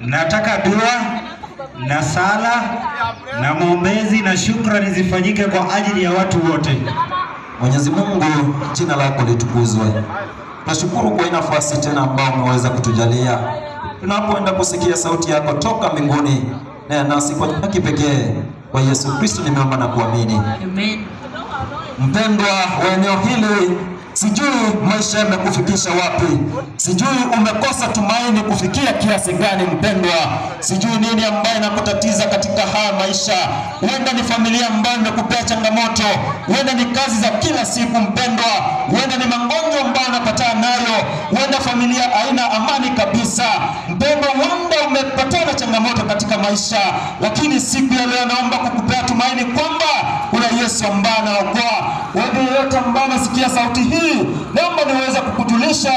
Nataka dua na sala na maombezi na shukrani zifanyike kwa ajili ya watu wote. Mwenyezi Mungu, jina lako litukuzwe. Tunashukuru kwa hii nafasi tena ambao umeweza kutujalia tunapoenda kusikia sauti yako toka mbinguni, na nasi kwa jina kipekee kwa Yesu Kristo nimeomba na kuamini. Amen. Mpendwa wa eneo hili, sijui maisha yamekufikisha wapi, sijui umekosa tumaini kufikia kiasi gani. Mpendwa, sijui nini ambaye inakutatiza katika haya maisha. Huenda ni familia ambayo imekupea changamoto, huenda ni kazi za kila siku mpendwa, huenda ni magonjwa ambayo unapatana nayo, huenda familia haina amani kabisa. Mpendwa, huenda umepatana changamoto katika maisha, lakini siku ya leo naomba kukupea tumaini kwamba kuna Yesu ambaye anaokoa. Wewe yeyote ambaye unasikia sauti hii, naomba niweze kukujulisha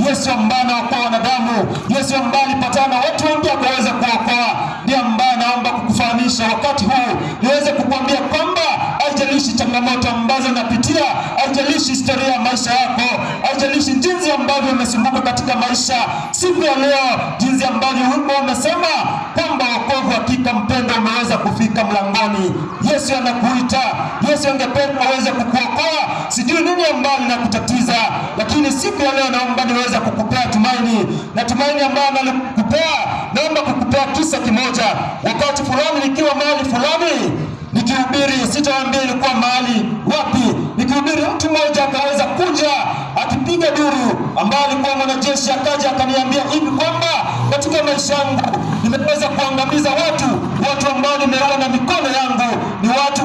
Yesu ambaye anaokoa wanadamu, Yesu ambaye alipatana na watu wengi akaweza kuokoa, ndiye ambaye naomba kukufahamisha wakati huu, niweze kukuambia kwamba haijalishi changamoto ambazo unapitia, haijalishi historia ya maisha yako, haijalishi jinsi ambavyo umesumbuka katika maisha, siku ya leo, jinsi ambavyo wimbo umesema kwamba wokovu hakika, mpendo, umeweza kufika mlangoni. Yesu anakuita, Yesu angependa aweze kukuokoa. Sijui nini ambayo linakutatiza, lakini siku ya leo naomba niweze kukupea tumaini, na tumaini ambayo nalikupea, naomba kukupea kisa kimoja. Wakati fulani nikiwa mahali fulani nikihubiri, sitawaambia ilikuwa mahali wapi, nikihubiri, mtu mmoja akaweza kuja akipiga duru, ambaye alikuwa mwanajeshi, akaja akaniambia hivi kwamba katika maisha yangu nimeweza kuangamiza watu ambao nimeua na mikono yangu ni watu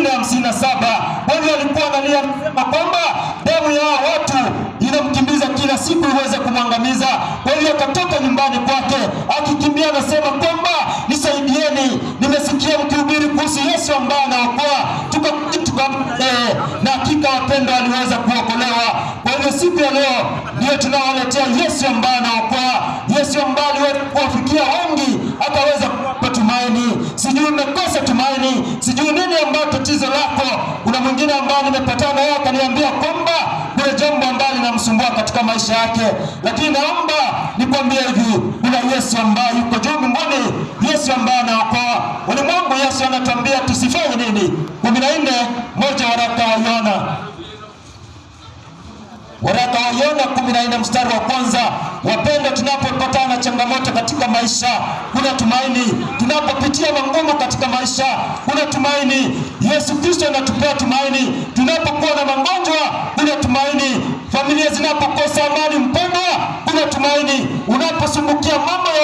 457. Kwa hivyo alikuwa analia akisema kwamba damu ya hao watu inamkimbiza kila siku iweze kumwangamiza. Kwa hivyo akatoka nyumbani kwake akikimbia, anasema kwamba nisaidieni, nimesikia mkihubiri kuhusu Yesu ambaye anaokoa. Tuka na hakika wapendwa, waliweza kuokolewa. Kwa hivyo siku ya leo ndio tunawaletea Yesu ambaye anaokoa, Yesu ambaye aliweza kuwafikia wengi akaweza kuwapa tumaini. Sijui umekosa tumaini, sijui nini ambayo tatizo lako. Kuna mwingine ambaye nimepatana naye akaniambia kwamba kuna jambo ambalo linamsumbua katika maisha yake, lakini naomba nikwambie hivi, kuna Yesu ambaye yuko juu mbinguni, Yesu ambaye anaokoa ulimwengu. Yesu anatuambia tusifanye nini? 14:1 waraka wa Yohana, waraka wa Yohana 14 mstari wa kwanza. Wapendwa, tunapopatana na changamoto katika maisha kuna tumaini. Tunapopitia magumu katika maisha kuna tumaini. Yesu Kristo anatupea tumaini. Tunapokuwa na magonjwa kuna tumaini. Familia zinapokosa amani, mpendwa, kuna tumaini. Unaposumbukia mambo ya